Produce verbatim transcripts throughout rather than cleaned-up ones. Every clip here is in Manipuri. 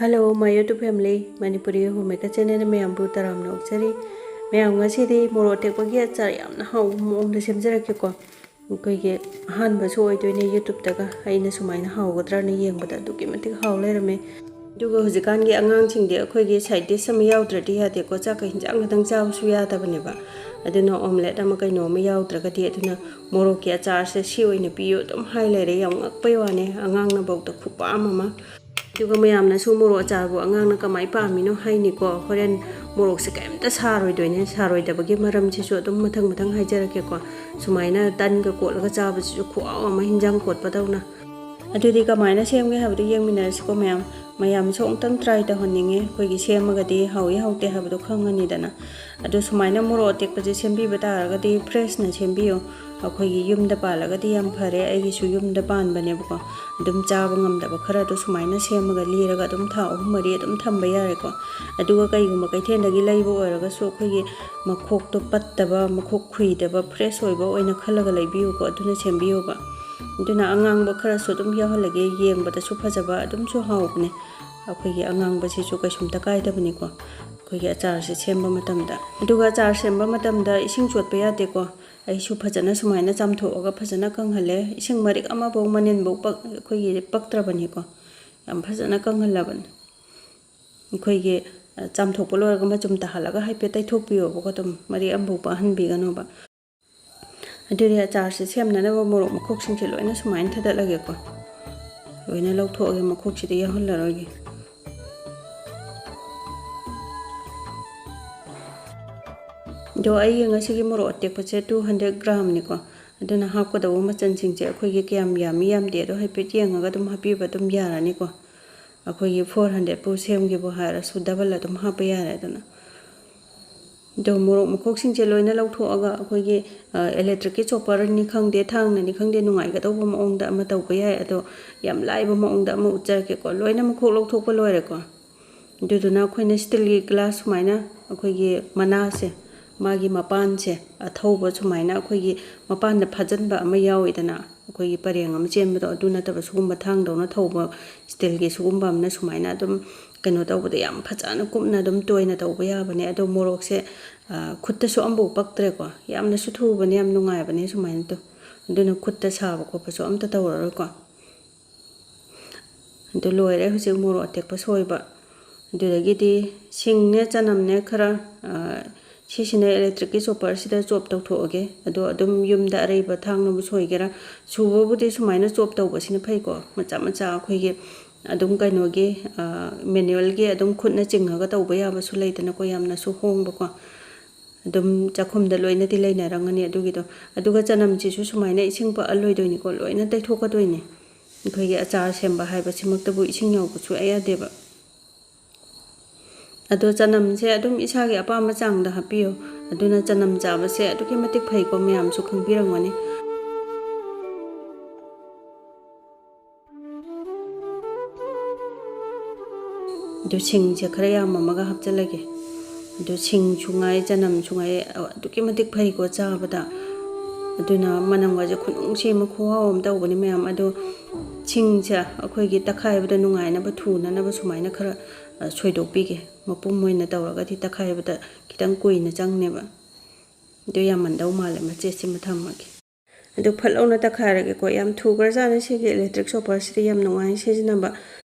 Hello, my YouTube family, Manipuri Homemaker channel ꯃꯌꯥꯝꯕꯨ ꯇꯔꯥꯝꯅ ꯑꯣꯛꯆꯔꯤ꯫ ꯃꯌꯥꯝ, ꯉꯁꯤꯗꯤ ꯃꯣꯔꯣꯛ ꯑꯇꯦꯛꯄꯒꯤ ꯑꯆꯥꯔ ꯌꯥꯝꯅ ꯍꯥꯎꯕ ꯃꯑꯣꯡꯗ ꯁꯦꯝꯖꯔꯛꯀꯦꯀꯣ꯫ ꯑꯩꯈꯣꯏꯒꯤ ꯑꯍꯥꯟꯕꯁꯨ ꯑꯣꯏꯗꯣꯏꯅꯦ YouTubeꯇꯒ ꯑꯩꯅ ꯁꯨꯃꯥꯏꯅ ꯍꯥꯎꯒꯗ꯭ꯔꯅ ꯌꯦꯡꯕꯗ, ꯑꯗꯨꯛꯀꯤ ꯃꯇꯤꯛ ꯍꯥꯎ ꯂꯩꯔꯝꯃꯦ꯫ ꯑꯗꯨꯒ ꯍꯧꯖꯤꯛꯀꯥꯟꯒꯤ ꯑꯉꯥꯡꯁꯤꯡꯗꯤ ꯑꯩꯈꯣꯏꯒꯤ side dish ꯑꯃ ꯌꯥꯎꯗ꯭ꯔꯗꯤ ꯌꯥꯗꯦꯀꯣ, ꯆꯥꯛꯀ ꯍꯤꯟꯖꯥꯡ ꯈꯛꯇꯪ ꯆꯥꯕꯁꯨ ꯌꯥꯗꯕꯅꯦꯕ꯫ ꯑꯗꯨꯅ omelette ꯑꯃ ꯀꯩꯅꯣ ꯑꯃ ꯌꯥꯎꯗ꯭ꯔꯒꯗꯤ, ꯑꯗꯨꯅ ꯃꯣꯔꯣꯛꯀꯤ ꯑꯆꯥꯔꯁꯦ ꯁꯤ ꯑꯣꯏꯅ ꯄꯤꯌꯨ ꯑꯗꯨꯝ ꯍꯥꯏ ꯂꯩꯔꯦ꯫ ꯌꯥꯝ ꯉꯛꯄꯩ ꯋꯥꯅꯦ, ꯑꯉꯥꯡꯅꯐꯧꯗ ꯈꯨꯄꯥꯝ ꯑꯃ꯫ ꯑꯗꯨꯒ ꯃꯌꯥꯝꯅꯁꯨ ꯃꯣꯔꯣꯛ ꯑꯆꯥꯔꯕꯨ ꯑꯉꯥꯡꯅ ꯀꯃꯥꯏ ꯄꯥꯝꯃꯤꯅꯣ ꯍꯥꯏꯅꯤꯀꯣ꯫ ꯍꯣꯔꯦꯟ ꯃꯣꯔꯣꯛꯁꯦ ꯀꯩꯝꯇ ꯁꯥꯔꯣꯏꯗꯣꯏꯅꯦ꯫ ꯁꯥꯔꯣꯏꯗꯕꯒꯤ ꯃꯔꯝꯁꯤꯁꯨ ꯑꯗꯨꯝ ꯃꯊꯪ ꯃꯊꯪ ꯍꯥꯏꯖꯔꯛꯀꯦꯀꯣ꯫ ꯁꯨꯃꯥꯏꯅ ꯇꯟꯒ ꯀꯣꯠꯂꯒ ꯆꯥꯕꯁꯤꯁꯨ ꯈꯨꯍꯥꯎ ꯑꯃ, ꯍꯤꯟꯖꯥꯡ ꯀꯣꯠꯄꯗꯧꯅ꯫ ꯑꯗꯨꯗꯤ ꯀꯃꯥꯏꯅ ꯁꯦꯝꯒꯦ ꯍꯥꯏꯕꯗꯨ ꯌꯦꯡꯃꯤꯟꯅꯔꯁꯤꯀꯣ ꯃꯌꯥꯝ꯫ ꯃꯌꯥꯝꯁꯨ ꯑꯃꯨꯛꯇꯪ try ꯇꯧꯍꯟꯅꯤꯡꯉꯦ꯫ ꯑꯩꯈꯣꯏꯒꯤ ꯁꯦꯝꯃꯒꯗꯤ ꯍꯥꯎꯏ ꯍꯥꯎꯇꯦ ꯍꯥꯏꯕꯗꯣ ꯈꯪꯉꯅꯤꯗꯅ꯫ ꯑꯗꯨ ꯁꯨꯃꯥꯏꯅ ꯃꯣꯔꯣꯛ ꯑꯇꯦꯛꯄꯁꯦ ꯁꯦꯝꯕꯤꯕ ꯇꯥꯔꯒꯗꯤ freshꯅ ꯁꯦꯝꯕꯤꯌꯨ꯫ ꯑꯩꯈꯣꯏꯒꯤ ꯌꯨꯝꯗ ꯄꯥꯜꯂꯒꯗꯤ ꯌꯥꯝ ꯐꯔꯦ꯫ ꯑꯩꯒꯤꯁꯨ ꯌꯨꯝꯗ ꯄꯥꯟꯕꯅꯦꯕꯀꯣ꯫ ꯑꯗꯨꯝ ꯆꯥꯕ ꯉꯝꯗꯕ ꯈꯔꯗꯣ ꯁꯨꯃꯥꯏꯅ ꯁꯦꯝꯃꯒ ꯂꯤꯔꯒ ꯑꯗꯨꯝ ꯊꯥ ꯑꯍꯨꯝ ꯃꯔꯤ ꯑꯗꯨꯝ ꯊꯝꯕ ꯌꯥꯔꯦꯀꯣ꯫ ꯑꯗꯨꯒ ꯀꯩꯒꯨꯝꯕ ꯀꯩꯊꯦꯜꯗꯒꯤ ꯂꯩꯕ ꯑꯣꯏꯔꯒꯁꯨ ꯑꯩꯈꯣꯏꯒꯤ ꯃꯈꯣꯛꯇꯣ ꯄꯠꯇꯕ, ꯃꯈꯣꯛ ꯈꯨꯏꯗꯕ, fresh ꯑꯣꯏꯕ ꯑꯣꯏꯅ ꯈꯜꯂꯒ ꯂꯩꯕꯤꯌꯨꯀꯣ꯫ ꯑꯗꯨꯅ ꯁꯦꯝꯕꯤꯌꯣꯕ꯫ ꯑꯗꯨꯅ ꯑꯉꯥꯡꯕ ꯈꯔꯁꯨ ꯑꯗꯨꯝ ꯌꯥꯎꯍꯜꯂꯒꯦ, ꯌꯦꯡꯕꯗꯁꯨ ꯐꯖꯕ, ꯑꯗꯨꯝꯁꯨ ꯍꯥꯎꯕꯅꯦ꯫ ꯑꯩꯈꯣꯏꯒꯤ ꯑꯉꯥꯡꯕꯁꯤꯁꯨ ꯀꯩꯁꯨꯝꯇ ꯀꯥꯏꯗꯕꯅꯤꯀꯣ, ꯑꯩꯈꯣꯏꯒꯤ ꯑꯆꯥꯔꯁꯦ ꯁꯦꯝꯕ ꯃꯇꯝꯗ꯫ ꯑꯗꯨꯒ ꯑꯆꯥꯔ ꯁꯦꯝꯕ ꯃꯇꯝꯗ ꯏꯁꯤꯡ ꯆꯣꯠꯄ ꯌꯥꯗꯦꯀꯣ꯫ ꯑꯩꯁꯨ ꯐꯖꯅ ꯁꯨꯃꯥꯏꯅ ꯆꯥꯝꯊꯣꯛꯑꯒ ꯐꯖꯅ ꯀꯪꯍꯜꯂꯦ꯫ ꯏꯁꯤꯡ ꯃꯔꯤꯛ ꯑꯃꯐꯥꯎ ꯃꯅꯤꯟꯐꯥꯎ ꯄꯛ-, ꯑꯩꯈꯣꯏꯒꯤ ꯄꯛꯇ꯭ꯔꯕꯅꯤꯀꯣ꯫ ꯌꯥꯝ ꯐꯖꯅ ꯀꯪꯍꯜꯂꯕꯅꯤ꯫ ꯑꯩꯈꯣꯏꯒꯤ, ꯑ, ꯆꯥꯝꯊꯣꯛꯄ ꯂꯣꯏꯔꯒ ꯃꯆꯨꯝ ꯇꯥꯍꯜꯂꯒ ꯍꯥꯏꯐꯦꯠ ꯇꯩꯊꯣꯛꯄꯤꯌꯣꯕꯀꯣ, ꯑꯗꯨꯝ ꯃꯔꯤꯛ ꯑꯃꯐꯥꯎ ꯄꯛꯍꯟꯕꯤꯒꯅꯣꯕ꯫ ꯑꯗꯨꯗꯤ ꯑꯆꯥꯔꯁꯦ ꯁꯦꯝꯅꯅꯕ ꯃꯣꯔꯣꯛ ꯃꯈꯣꯛꯁꯤꯡꯁꯦ ꯂꯣꯏꯅ ꯁꯨꯃꯥꯏꯅ ꯊꯥꯗꯠꯂꯒꯦꯀꯣ꯫ ꯂꯣꯏꯅ ꯂꯧꯊꯣꯛꯑꯒꯦ, ꯃꯈꯣꯛꯁꯤꯗ ꯌꯥꯎꯍꯜꯂꯔꯣꯏꯒꯦ꯫ ꯑꯗꯣ ꯑꯩꯒꯤ ꯉꯁꯤꯒꯤ ꯃꯣꯔꯣꯛ ꯑꯇꯦꯛꯄꯁꯦ two hundred gramꯅꯤꯀꯣ꯫ ꯑꯗꯨꯅ ꯍꯥꯞꯀꯗꯧꯕ ꯃꯆꯜꯁꯤꯡꯁꯦ ꯑꯩꯈꯣꯏꯒꯤ ꯀꯌꯥꯝ ꯌꯥꯝꯃꯤ ꯌꯥꯝꯗꯦ ꯑꯗꯣ ꯍꯥꯏꯐꯦꯠ ꯌꯦꯡꯉꯒ ꯑꯗꯨꯝ ꯍꯥꯞꯄꯤꯕ ꯑꯗꯨꯝ ꯌꯥꯔꯅꯤꯀꯣ꯫ ꯑꯩꯈꯣꯏꯒꯤ four hundredꯄꯨ ꯁꯦꯝꯒꯦꯕꯨ ꯍꯥꯏꯔꯁꯨ double ꯑꯗꯨꯝ ꯍꯥꯞꯄ ꯌꯥꯔꯦ꯫ ꯑꯗꯨꯅ ꯑꯗꯣ ꯃꯣꯔꯣꯛ ꯃꯈꯣꯛꯁꯤꯡꯁꯦ ꯂꯣꯏꯅ ꯂꯧꯊꯣꯛꯑꯒ ꯑꯩꯈꯣꯏꯒꯤ, ꯑ, electricꯀꯤ chopperꯅꯤ ꯈꯪꯗꯦ, ꯊꯥꯡꯅꯅꯤ ꯈꯪꯗꯦ, ꯅꯨꯡꯉꯥꯏꯒꯗꯧꯕ ꯃꯑꯣꯡꯗ ꯑꯃ ꯇꯧꯕ ꯌꯥꯏ꯫ ꯑꯗꯣ ꯌꯥꯝ ꯂꯥꯏꯕ ꯃꯑꯣꯡꯗ ꯑꯃ ꯎꯠꯆꯔꯛꯀꯦꯀꯣ꯫ ꯂꯣꯏꯅ ꯃꯈꯣꯛ ꯂꯧꯊꯣꯛꯄ ꯂꯣꯏꯔꯦꯀꯣ꯫ ꯑꯗꯨꯗꯨꯅ ꯑꯩꯈꯣꯏꯅ steelꯒꯤ glass ꯁꯨꯃꯥꯏꯅ ꯑꯩꯈꯣꯏꯒꯤ ꯃꯅꯥꯁꯦ, ꯃꯥꯒꯤ ꯃꯄꯥꯟꯁꯦ ꯑꯊꯧꯕ ꯁꯨꯃꯥꯏꯅ ꯑꯩꯈꯣꯏꯒꯤ ꯃꯄꯥꯟꯗ ꯐꯥꯖꯤꯟꯕ ꯑꯃ ꯌꯥꯎꯋꯤꯗꯅ, ꯑꯩꯈꯣꯏꯒꯤ ꯄꯔꯦꯡ ꯑꯃ ꯆꯦꯟꯕꯗꯣ, ꯑꯗꯨ ꯅꯠꯇꯕ ꯁꯤꯒꯨꯝꯕ ꯊꯥꯡꯗꯧꯅ ꯊꯧꯕ ꯏꯁꯇꯤꯜꯒꯤ ꯁꯤꯒꯨꯝꯕ ꯑꯃꯅ ꯁꯨꯃꯥꯏꯅ ꯑꯗꯨꯝ ꯀꯩꯅꯣ ꯇꯧꯕꯗ ꯌꯥꯝ ꯐꯖꯅ ꯀꯨꯞꯅ ꯑꯗꯨꯝ ꯇꯣꯏꯅ ꯇꯧꯕ ꯌꯥꯕꯅꯦ꯫ ꯑꯗꯣ ꯃꯣꯔꯣꯛꯁꯦ, ꯑ, ꯈꯨꯠꯇꯁꯨ ꯑꯃꯐꯥꯎ ꯄꯛꯇ꯭ꯔꯦꯀꯣ꯫ ꯌꯥꯝꯅꯁꯨ ꯊꯨꯕꯅꯦ, ꯌꯥꯝ ꯅꯨꯡꯉꯥꯏꯕꯅꯦ ꯁꯨꯃꯥꯏꯅ ꯇꯧ-, ꯑꯗꯨꯅ ꯈꯨꯠꯇ ꯁꯥꯕ ꯈꯣꯠꯄꯁꯨ ꯑꯝꯇ ꯇꯧꯔꯔꯣꯏꯀꯣ꯫ ꯑꯗꯨ ꯂꯣꯏꯔꯦ ꯍꯧꯖꯤꯛ ꯃꯣꯔꯣꯛ ꯑꯇꯦꯛꯄ ꯁꯣꯏꯕ꯫ ꯑꯗꯨꯗꯒꯤꯗꯤ ꯁꯤꯡꯅꯦ, ꯆꯅꯝꯅꯦ ꯈꯔ, ꯑ, ꯁꯤꯁꯤꯅ ꯏꯂꯦꯛꯇ꯭ꯔꯤꯛꯀꯤ ꯆꯣꯞꯄꯔꯁꯤꯗ ꯆꯣꯞ ꯇꯧꯊꯣꯛꯑꯒꯦ꯫ ꯑꯗꯣ ꯑꯗꯨꯝ ꯌꯨꯝꯗ ꯑꯔꯩꯕ ꯊꯥꯡꯅꯕꯨ ꯁꯣꯏꯒꯦꯔꯥ, ꯁꯨꯕꯕꯨꯗꯤ ꯁꯨꯃꯥꯏꯅ ꯆꯣꯞ ꯇꯧꯕꯁꯤꯅ ꯐꯩꯀꯣ꯫ ꯃꯆꯥ ꯃꯆꯥ ꯑꯩꯈꯣꯏꯒꯤ ꯑꯗꯨꯝ ꯀꯩꯅꯣꯒꯤ, ꯑ, ꯃꯦꯅꯨꯋꯦꯜꯒꯤ ꯑꯗꯨꯝ ꯈꯨꯠꯅ ꯆꯤꯡꯉꯒ ꯇꯧꯕ ꯌꯥꯕꯁꯨ ꯂꯩꯗꯅꯀꯣ, ꯌꯥꯝꯅꯁꯨ ꯍꯣꯡꯕꯀꯣ꯫ ꯑꯗꯨꯝ ꯆꯥꯛꯈꯨꯝꯗ ꯂꯣꯏꯅꯗꯤ ꯂꯩꯅꯔꯝꯒꯅꯤ ꯑꯗꯨꯒꯤꯗꯣ꯫ ꯑꯗꯨꯒ ꯆꯅꯝꯁꯤꯁꯨ ꯁꯨꯃꯥꯏꯅ ꯏꯁꯤꯡ ꯄꯛꯑ ꯂꯣꯏꯗꯣꯏꯅꯤꯀꯣ, ꯂꯣꯏꯅ ꯇꯩꯊꯣꯛꯀꯗꯣꯏꯅꯤ꯫ ꯑꯩꯈꯣꯏꯒꯤ ꯑꯆꯥꯔ ꯁꯦꯝꯕ ꯍꯥꯏꯕꯁꯤꯃꯛꯇꯕꯨ ꯏꯁꯤꯡ ꯌꯥꯎꯕ ꯁꯨꯡꯌꯥ ꯌꯥꯗꯦꯕ꯫ ꯑꯗꯣ ꯆꯅꯝꯁꯦ ꯑꯗꯨꯝ ꯏꯁꯥꯒꯤ ꯑꯄꯥꯝꯕ ꯆꯥꯡꯗ ꯍꯥꯞꯄꯤꯌꯨ꯫ ꯑꯗꯨꯅ ꯆꯅꯝ ꯆꯥꯕꯁꯦ ꯑꯗꯨꯛꯀꯤ ꯃꯇꯤꯛ ꯐꯩꯀꯣ, ꯃꯌꯥꯝꯁꯨ ꯈꯪꯕꯤꯔꯝꯒꯅꯤ꯫ ꯑꯗꯨ ꯁꯤꯡꯁꯦ ꯈꯔ ꯌꯥꯝꯃꯝꯃꯒ ꯍꯥꯞꯆꯤꯜꯂꯒꯦ꯫ ꯑꯗꯨ ꯁꯤꯡꯁꯨ ꯉꯥꯏ, ꯆꯅꯝꯁꯨ ꯉꯥꯏ, ꯑꯗꯨꯛꯀꯤ ꯃꯇꯤꯛ ꯐꯩꯀꯣ ꯆꯥꯕꯗ꯫ ꯑꯗꯨꯅ ꯃꯅꯝꯒꯁꯦ ꯈꯨꯅꯨꯡꯁꯤ ꯑꯃ, ꯈꯨꯍꯥꯎ ꯑꯃ ꯇꯧꯕꯅꯤ ꯃꯌꯥꯝ꯫ ꯑꯗꯣ ꯁꯤꯡꯁꯦ ꯑꯩꯈꯣꯏꯒꯤ ꯇꯛꯈꯥꯏꯕꯗ ꯅꯨꯡꯉꯥꯏꯅꯕ, ꯊꯨꯅꯅꯕ ꯁꯨꯃꯥꯏꯅ ꯈꯔ, ꯑ, ꯁꯣꯏꯗꯣꯛꯄꯤꯒꯦ꯫ ꯃꯄꯨꯝ ꯑꯣꯏꯅ ꯇꯧꯔꯒꯗꯤ ꯇꯛꯈꯥꯏꯕꯗ ꯈꯤꯇꯪ ꯀꯨꯏꯅ ꯆꯪꯅꯦꯕ꯫ ꯑꯗꯨ ꯌꯥꯝꯃꯟꯗꯧ ꯃꯥꯜꯂꯦ, ꯃꯆꯦꯠꯁꯤꯃ ꯊꯝꯃꯒꯦ꯫ ꯑꯗꯨ ꯐꯠ ꯂꯥꯎꯅ ꯇꯛꯈꯥꯏꯔꯒꯦꯀꯣ꯫ ꯌꯥꯝ ꯊꯨꯈ꯭ꯔꯖꯥꯠꯅꯤ ꯁꯤꯒꯤ ꯏꯂꯦꯛꯇ꯭ꯔꯤꯛ ꯆꯣꯞꯄꯔꯁꯤꯗꯤ, ꯌꯥꯝ ꯅꯨꯡꯉꯥꯏ ꯁꯤꯖꯤꯟꯅꯕ꯫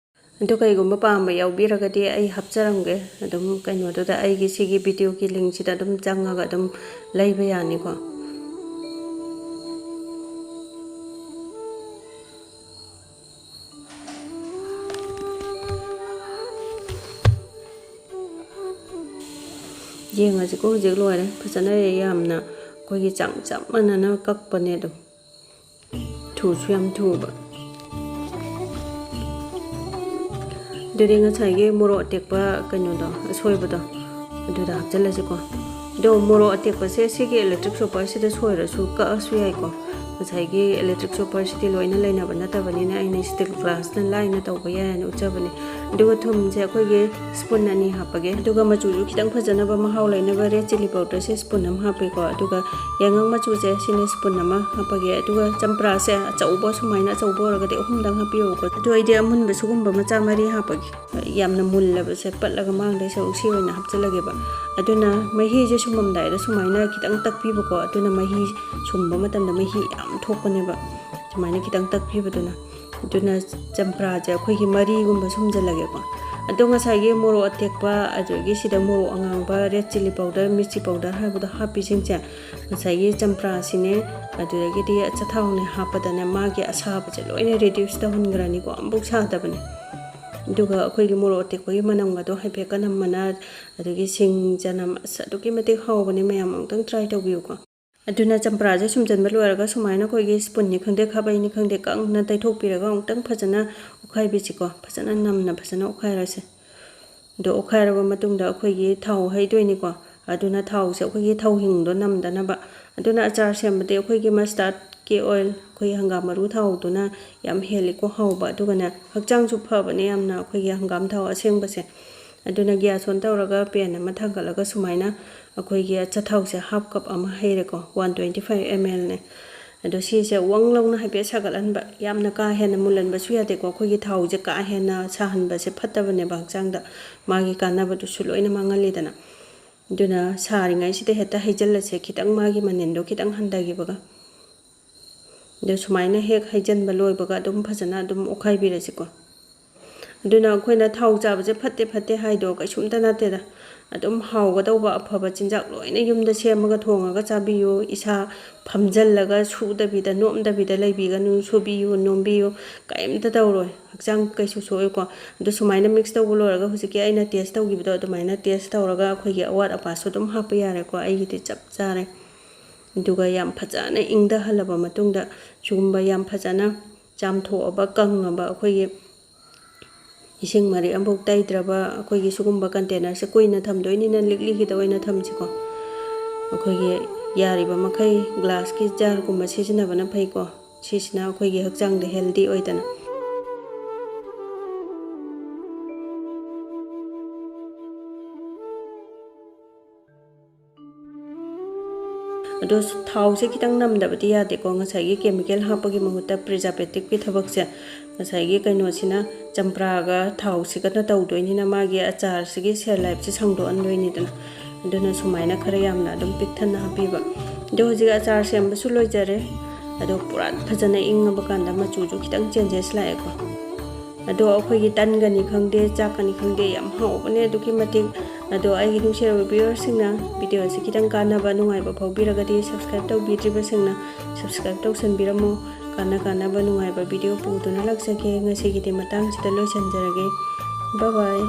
ꯑꯗꯨ ꯀꯩꯒꯨꯝꯕ ꯄꯥꯝꯕ ꯌꯥꯎꯕꯤꯔꯒꯗꯤ ꯑꯩ ꯍꯥꯞꯆꯔꯝꯒꯦ ꯑꯗꯨꯝ ꯀꯩꯅꯣꯗꯨꯗ, ꯑꯩꯒꯤ ꯁꯤꯒꯤ ꯚꯤꯗꯤꯑꯣꯒꯤ ꯂꯤꯡꯁꯤꯗ ꯑꯗꯨꯝ ꯆꯪꯉꯒ ꯑꯗꯨꯝ ꯂꯩꯕ ꯌꯥꯅꯤꯀꯣ꯫ ꯌꯦꯡꯉꯁꯤꯀꯣ, ꯍꯧꯖꯤꯛ ꯂꯣꯏꯔꯦ꯫ ꯐꯖꯅ ꯌꯥꯝꯅ ꯑꯩꯈꯣꯏꯒꯤ ꯆꯥꯡ ꯆꯞ ꯃꯥꯟꯅꯅ ꯀꯛꯄꯅꯦ ꯑꯗꯨꯝ꯫ ꯊꯨꯁꯨ ꯌꯥꯝ ꯊꯨꯕ꯫ ꯑꯗꯨꯗꯤ ꯉꯁꯥꯏꯒꯤ ꯃꯣꯔꯣꯛ ꯑꯇꯦꯛꯄ ꯀꯩꯅꯣꯗꯣ, ꯑꯁꯣꯏꯕꯗꯣ, ꯑꯗꯨꯗ ꯍꯥꯞꯆꯤꯜꯂꯁꯤꯀꯣ꯫ ꯑꯗꯣ ꯃꯣꯔꯣꯛ ꯑꯇꯦꯛꯄꯁꯦ ꯁꯤꯒꯤ ꯏꯂꯦꯛꯇ꯭ꯔꯤꯛ ꯆꯣꯞꯄꯔꯁꯤꯗ ꯁꯣꯏꯔꯁꯨ ꯀꯛꯑꯁꯨ ꯌꯥꯏꯀꯣ꯫ ꯉꯁꯥꯏꯒꯤ ꯏꯂꯦꯛꯇ꯭ꯔꯤꯛ ꯆꯣꯞꯄꯔꯁꯤꯗꯤ ꯂꯣꯏꯅ ꯂꯩꯅꯕ ꯅꯠꯇꯕꯅꯤꯅ ꯑꯩꯅ ꯏꯁꯇꯤꯜ ꯒ꯭ꯂꯥꯁꯅ ꯂꯥꯏꯅ ꯇꯧꯕ ꯌꯥꯏ ꯍꯥꯏꯅ ꯎꯠꯆꯕꯅꯦ꯫ ꯑꯗꯨꯒ ꯊꯨꯝꯁꯦ ꯑꯩꯈꯣꯏꯒꯤ spoon ꯑꯅꯤ ꯍꯥꯞꯄꯒꯦ꯫ ꯑꯗꯨꯒ ꯃꯆꯨꯁꯨ ꯈꯤꯇꯪ ꯐꯖꯅꯕ, ꯃꯍꯥꯎ ꯂꯩꯅꯕ red chilli powderꯁꯦ spoon ꯑꯃ ꯍꯥꯞꯄꯦꯀꯣ꯫ ꯑꯗꯨꯒ ꯌꯥꯏꯉꯪ ꯃꯆꯨꯁꯦ ꯁꯤꯅ spoon ꯑꯃ ꯍꯥꯞꯄꯒꯦ꯫ ꯑꯗꯨꯒ ꯆꯝꯄ꯭ꯔꯥꯁꯦ ꯑꯆꯧꯕ, ꯁꯨꯃꯥꯏꯅ ꯑꯆꯧꯕ ꯑꯣꯏꯔꯒꯗꯤ ꯑꯍꯨꯝꯗꯪ ꯍꯥꯞꯄꯤꯌꯣꯀꯣ꯫ ꯑꯗꯨ ꯑꯩꯗꯤ ꯑꯃꯨꯟꯕ ꯁꯤꯒꯨꯝꯕ ꯃꯆꯥ ꯃꯔꯤ ꯍꯥꯞꯄꯒꯦ꯫ ꯌꯥꯝꯅ ꯃꯨꯜꯂꯕꯁꯦ ꯄꯠꯂꯒ ꯃꯥꯡꯗꯣꯏ ꯁꯔꯨꯛ ꯁꯤ ꯑꯣꯏꯅ ꯍꯥꯞꯆꯤꯜꯂꯒꯦꯕ꯫ ꯑꯗꯨꯅ ꯃꯍꯤꯁꯦ ꯁꯨꯝꯃꯝꯗꯥꯏꯗ ꯁꯨꯃꯥꯏꯅ ꯈꯤꯇꯪ ꯇꯛꯄꯤꯕꯀꯣ꯫ ꯑꯗꯨꯅ ꯃꯍꯤ ꯁꯨꯝꯕ ꯃꯇꯝꯗ ꯃꯍꯤ ꯌꯥꯝ ꯊꯣꯛꯄꯅꯦꯕ, ꯁꯨꯃꯥꯏꯅ ꯈꯤꯇꯪ ꯇꯛꯄꯤꯕꯗꯨꯅ꯫ ꯑꯗꯨꯅ ꯆꯝꯄ꯭ꯔꯥꯁꯦ ꯑꯩꯈꯣꯏꯒꯤ ꯃꯔꯤꯒꯨꯝꯕ ꯁꯨꯝꯖꯤꯜꯂꯒꯦꯀꯣ꯫ ꯑꯗꯣ ꯉꯁꯥꯏꯒꯤ ꯃꯣꯔꯣꯛ ꯑꯇꯦꯛꯄ, ꯑꯗꯒꯤ ꯁꯤꯗ ꯃꯣꯔꯣꯛ ꯑꯉꯥꯡꯕ, red chilli powder, Mirchi powder ꯍꯥꯏꯕꯗꯣ ꯍꯥꯞꯄꯤꯁꯤꯡꯁꯦ, ꯉꯁꯥꯏꯒꯤ ꯆꯝꯄ꯭ꯔꯥꯁꯤꯅꯦ, ꯑꯗꯨꯗꯒꯤꯗꯤ ꯑꯆꯥꯊꯥꯎꯅꯦ ꯍꯥꯞꯄꯗꯅꯦ ꯃꯥꯒꯤ ꯑꯁꯥꯕꯁꯦ ꯂꯣꯏꯅ reduce ꯇꯧꯍꯟꯈ꯭ꯔꯅꯤꯀꯣ, ꯑꯃꯐꯥꯎ ꯁꯥꯗꯕꯅꯦ꯫ ꯑꯗꯨꯒ ꯑꯩꯈꯣꯏꯒꯤ ꯃꯣꯔꯣꯛ ꯑꯇꯦꯛꯄꯒꯤ ꯃꯅꯝꯒꯗꯣ ꯍꯥꯏꯐꯦꯠ ꯀꯅꯝ ꯃꯅꯥ, ꯑꯗꯒꯤ ꯁꯤꯡ, ꯆꯅꯝ, ꯑꯁ ꯑꯗꯨꯛꯀꯤ ꯃꯇꯤꯛ ꯍꯥꯎꯕꯅꯦ, ꯃꯌꯥꯝ ꯑꯃꯨꯛꯇꯪ try ꯇꯧꯕꯤꯌꯨꯀꯣ꯫ ꯑꯗꯨꯅ ꯆꯝꯄ꯭ꯔꯥꯁꯦ ꯁꯨꯝꯖꯟꯕ ꯂꯣꯏꯔꯒ ꯁꯨꯃꯥꯏꯅ ꯑꯩꯈꯣꯏꯒꯤ spoonꯅꯤ ꯈꯪꯗꯦ, ꯈꯥꯕꯩꯅꯤ ꯈꯪꯗꯦ, ꯀꯪꯅ ꯇꯩꯊꯣꯛꯄꯤꯔꯒ ꯑꯃꯨꯛꯇꯪ ꯐꯖꯅ ꯑꯣꯠꯈꯥꯏꯕꯤꯁꯤꯀꯣ꯫ ꯐꯖꯅ ꯅꯝꯅ ꯐꯖꯅ ꯑꯣꯠꯈꯥꯏꯔꯁꯦ꯫ ꯑꯗꯣ ꯑꯣꯠꯈꯥꯏꯔꯕ ꯃꯇꯨꯡꯗ ꯑꯩꯈꯣꯏꯒꯤ ꯊꯥꯎ ꯍꯩꯗꯣꯏꯅꯤꯀꯣ꯫ ꯑꯗꯨꯅ ꯊꯥꯎꯁꯦ ꯑꯩꯈꯣꯏꯒꯤ ꯊꯥꯎ ꯍꯤꯡꯗꯣ ꯅꯝꯗꯅꯕ꯫ ꯑꯗꯨꯅ ꯑꯆꯥꯔ ꯁꯦꯝꯕꯗꯤ ꯑꯩꯈꯣꯏꯒꯤ mustardꯀꯤ oil, ꯑꯩꯈꯣꯏꯒꯤ ꯍꯪꯒꯥꯝ ꯃꯔꯨ ꯊꯥꯎꯗꯨꯅ ꯌꯥꯝ ꯍꯦꯜꯂꯤꯀꯣ ꯍꯥꯎꯕ, ꯑꯗꯨꯒꯅꯦ ꯍꯛꯆꯥꯡꯁꯨ ꯐꯕꯅꯦ ꯌꯥꯝꯅ ꯑꯩꯈꯣꯏꯒꯤ ꯍꯪꯒꯥꯝ ꯊꯥꯎ ꯑꯁꯦꯡꯕꯁꯦ꯫ ꯑꯗꯨꯅ gas on ꯇꯧꯔꯒ pan ꯑꯃ ꯊꯥꯡꯒꯠꯂꯒ ꯁꯨꯃꯥꯏꯅ ꯑꯩꯈꯣꯏꯒꯤ ꯑꯆꯥꯊꯥꯎꯁꯦ half cup ꯑꯃ ꯍꯩꯔꯦꯀꯣ, one twenty five mlꯅꯦ꯫ ꯑꯗꯣ ꯁꯤꯁꯦ ꯋꯪ ꯂꯥꯎꯅ ꯍꯥꯏꯐꯦꯠ ꯁꯥꯒꯠꯍꯟꯕ, ꯌꯥꯝꯅ ꯀꯥ ꯍꯦꯟꯅ ꯃꯨꯜꯍꯟꯕꯁꯨ ꯌꯥꯗꯦꯀꯣ꯫ ꯑꯩꯈꯣꯏꯒꯤ ꯊꯥꯎꯁꯦ ꯀꯥ ꯍꯦꯟꯅ ꯁꯥꯍꯟꯕꯁꯦ ꯐꯠꯇꯕꯅꯦꯕ ꯍꯛꯆꯥꯡꯗ, ꯃꯥꯒꯤ ꯀꯥꯟꯅꯕꯗꯨꯁꯨ ꯂꯣꯏꯅ ꯃꯥꯡꯍꯜꯂꯤꯗꯅ꯫ ꯑꯗꯨꯅ ꯁꯥꯔꯤꯉꯩꯁꯤꯗ ꯍꯦꯛꯇ ꯍꯩꯖꯤꯜꯂꯁꯦ, ꯈꯤꯇꯪ ꯃꯥꯒꯤ ꯃꯅꯤꯟꯗꯣ ꯈꯤꯇꯪ ꯍꯟꯊꯈꯤꯕꯒ꯫ ꯑꯗꯣ ꯁꯨꯃꯥꯏꯅ ꯍꯦꯛ ꯍꯩꯖꯤꯟꯕ ꯂꯣꯏꯕꯒ ꯑꯗꯨꯝ ꯐꯖꯅ ꯑꯗꯨꯝ ꯑꯣꯠꯈꯥꯏꯕꯤꯔꯁꯤꯀꯣ꯫ ꯑꯗꯨꯅ ꯑꯩꯈꯣꯏꯅ ꯊꯥꯎ ꯆꯥꯕꯁꯦ ꯐꯠꯇꯦ ꯐꯠꯇꯦ ꯍꯥꯏꯗꯣ ꯀꯩꯁꯨꯝꯇ ꯅꯠꯇꯦꯗ꯫ ꯑꯗꯨꯝ ꯍꯥꯎꯒꯗꯧꯕ ꯑꯐꯕ ꯆꯤꯟꯖꯥꯛ ꯂꯣꯏꯅ ꯌꯨꯝꯗ ꯁꯦꯝꯃꯒ ꯊꯣꯡꯉꯒ ꯆꯥꯕꯤꯌꯨ꯫ ꯏꯁꯥ ꯐꯝꯖꯜꯂꯒ ꯁꯨꯗꯕꯤꯗ ꯅꯣꯝꯗꯕꯤꯗ ꯂꯩꯕꯤꯒꯅꯨ, ꯁꯨꯕꯤꯌꯨ ꯅꯣꯝꯕꯤꯌꯨ, ꯀꯔꯤꯝꯇ ꯇꯧꯔꯣꯏ, ꯍꯛꯆꯥꯡ ꯀꯩꯁꯨ ꯁꯣꯛꯑꯣꯏꯀꯣ꯫ ꯑꯗꯨ ꯁꯨꯃꯥꯏꯅ mix ꯇꯧꯕ ꯂꯣꯏꯔꯒ ꯍꯧꯖꯤꯛꯀꯤ ꯑꯩꯅ test ꯇꯧꯈꯤꯕꯗꯣ ꯑꯗꯨꯃꯥꯏꯅ test ꯇꯧꯔꯒ ꯑꯩꯈꯣꯏꯒꯤ ꯑꯋꯥꯠ ꯑꯄꯥꯁꯨ ꯑꯗꯨꯝ ꯍꯥꯞꯄ ꯌꯥꯔꯦꯀꯣ꯫ ꯑꯩꯒꯤꯗꯤ ꯆꯞ ꯆꯥꯔꯦ꯫ ꯑꯗꯨꯒ ꯌꯥꯝ ꯐꯖꯅ ꯏꯪꯊꯍꯜꯂꯕ ꯃꯇꯨꯡꯗ ꯁꯤꯒꯨꯝꯕ ꯌꯥꯝ ꯐꯖꯅ ꯆꯥꯝꯊꯣꯛꯑꯕ, ꯀꯪꯉꯕ, ꯑꯩꯈꯣꯏꯒꯤ ꯏꯁꯤꯡ ꯃꯔꯤꯛ ꯑꯃꯐꯥꯎ ꯇꯩꯗ꯭ꯔꯕ ꯑꯩꯈꯣꯏꯒꯤ ꯁꯤꯒꯨꯝꯕ containerꯁꯦ ꯀꯨꯏꯅ ꯊꯝꯗꯣꯏꯅꯤꯅ ꯂꯤꯛꯂꯤꯒꯤꯗ ꯑꯣꯏꯅ ꯊꯝꯁꯤꯀꯣ꯫ ꯑꯩꯈꯣꯏꯒꯤ ꯌꯥꯔꯤꯕ ꯃꯈꯩ glassꯀꯤ jarꯒꯨꯝꯕ ꯁꯤꯖꯤꯟꯅꯕꯅ ꯐꯩꯀꯣ꯫ ꯁꯤꯁꯤꯅ ꯑꯩꯈꯣꯏꯒꯤ ꯍꯛꯆꯥꯡꯗ healthy ꯑꯣꯏꯗꯅ꯫ ꯑꯗꯣ ꯊꯥꯎꯁꯦ ꯈꯤꯇꯪ ꯅꯝꯗꯕꯗꯤ ꯌꯥꯗꯦꯀꯣ꯫ ꯉꯁꯥꯏꯒꯤ ꯀꯦꯃꯤꯀꯦꯜ ꯍꯥꯞꯄꯒꯤ ꯃꯍꯨꯠꯇ ꯄ꯭ꯔꯤꯖꯥꯔꯕꯦꯇꯤꯞꯀꯤ ꯊꯕꯛꯁꯦ ꯉꯁꯥꯏꯒꯤ ꯀꯩꯅꯣꯁꯤꯅ, ꯆꯝꯄ꯭ꯔꯥꯒ ꯊꯥꯎꯁꯤꯒꯅ ꯇꯧꯗꯣꯏꯅꯤꯅ, ꯃꯥꯒꯤ ꯑꯆꯥꯔꯁꯤꯒꯤ ꯁꯦꯜ ꯂꯥꯏꯐꯁꯦ ꯁꯥꯡꯗꯣꯛꯍꯟꯗꯣꯏꯅꯤꯗꯅ꯫ ꯑꯗꯨꯅ ꯁꯨꯃꯥꯏꯅ ꯈꯔ ꯌꯥꯝꯅ ꯑꯗꯨꯝ ꯄꯤꯛꯊꯟꯅ ꯍꯥꯞꯄꯤꯕ꯫ ꯑꯗꯣ ꯍꯧꯖꯤꯛ ꯑꯆꯥꯔ ꯁꯦꯝꯕꯁꯨ ꯂꯣꯏꯖꯔꯦ꯫ ꯑꯗꯣ ꯄꯨꯔꯥ ꯐꯖꯅ ꯏꯪꯉꯕ ꯀꯥꯟꯗ ꯃꯆꯨꯁꯨ ꯈꯤꯇꯪ ꯆꯦꯟꯖꯦꯁ ꯂꯥꯛꯑꯦꯀꯣ꯫ ꯑꯗꯣ ꯑꯩꯈꯣꯏꯒꯤ ꯇꯟꯒꯅꯤ ꯈꯪꯗꯦ, ꯆꯥꯛꯀꯅꯤ ꯈꯪꯗꯦ, ꯌꯥꯝ ꯍꯥꯎꯕꯅꯦ ꯑꯗꯨꯛꯀꯤ ꯃꯇꯤꯛ꯫ ꯑꯗꯣ ꯑꯩꯒꯤ ꯅꯨꯡꯁꯤꯔꯕ ꯚ꯭ꯌꯨꯋꯔꯁꯤꯡꯅ ꯚꯤꯗꯤꯑꯣ ꯑꯁꯤ ꯈꯤꯇꯪ ꯀꯥꯟꯅꯕ, ꯅꯨꯡꯉꯥꯏꯕ ꯐꯥꯎꯕꯤꯔꯒꯗꯤ, ꯁꯕꯁꯀ꯭ꯔꯥꯏꯕ ꯇꯧꯕꯤꯗ꯭ꯔꯤꯕꯁꯤꯡꯅ ꯁꯕꯁꯀ꯭ꯔꯥꯏꯕ ꯇꯧꯁꯟꯕꯤꯔꯝꯃꯣ꯫ ꯀꯥꯟꯅ ꯀꯥꯟꯅꯕ ꯅꯨꯡꯉꯥꯏꯕ ꯚꯤꯗꯤꯑꯣ ꯄꯨꯗꯨꯅ ꯂꯥꯛꯆꯒꯦ꯫ ꯉꯁꯤꯒꯤꯗꯤ ꯃꯇꯥꯡꯁꯤꯗ ꯂꯣꯏꯁꯤꯟꯖꯔꯒꯦ꯫ ꯕꯥꯏ ꯕꯥꯏ꯫